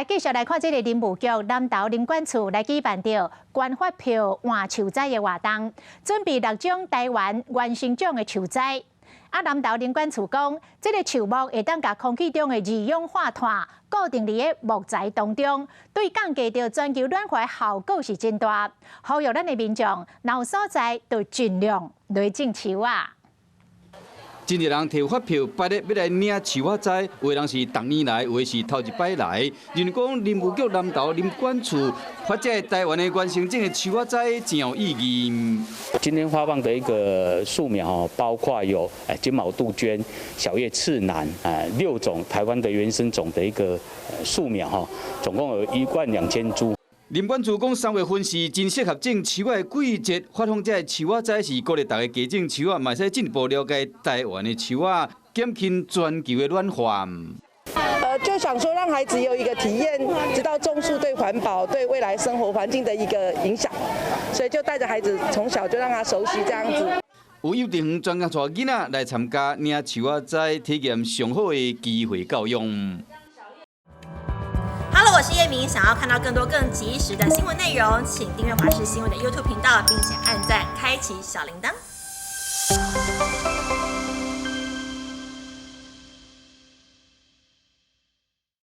繼續來看這个林務局南投林管處來舉辦著關發票換樹仔的活動，準備六種台灣原生種的樹栽。啊，南投林管處講，這个樹木會當共空氣中的二氧化碳固定佇个木材當中，對降低著全球暖化的效果是真大。呼籲咱的民眾，若有所在就盡量來種樹啊！真濟人提發票，排咧欲來領樹仔栽，有的人是逐年來，有的是頭一擺來。認為講林務局南投林管處發這个台灣的原生種的樹仔栽真有意義。今天發放的一個樹苗哦，包括有金毛杜鵑、小葉赤楠六種台灣的原生種的一個樹苗哈，總共有1萬2千株。林管處講，3月份是真適合種樹仔的季節，發放這个樹仔栽是鼓勵大家加種樹仔，嘛會使進一步了解台灣的樹仔，減輕全球的暖化。就想說讓孩子有一個體驗，知道種樹對環保、對未來生活環境的一個影響，所以就帶着孩子從小就讓他熟悉這樣子。有幼稚園專家帶囡仔來參加領樹仔栽，體驗上好的機會教育。 Hello，我是葉明，想要看到更多更及時的新聞內容，請訂閱華視新聞的 YouTube 頻道，並且按讚，開啟小鈴鐺。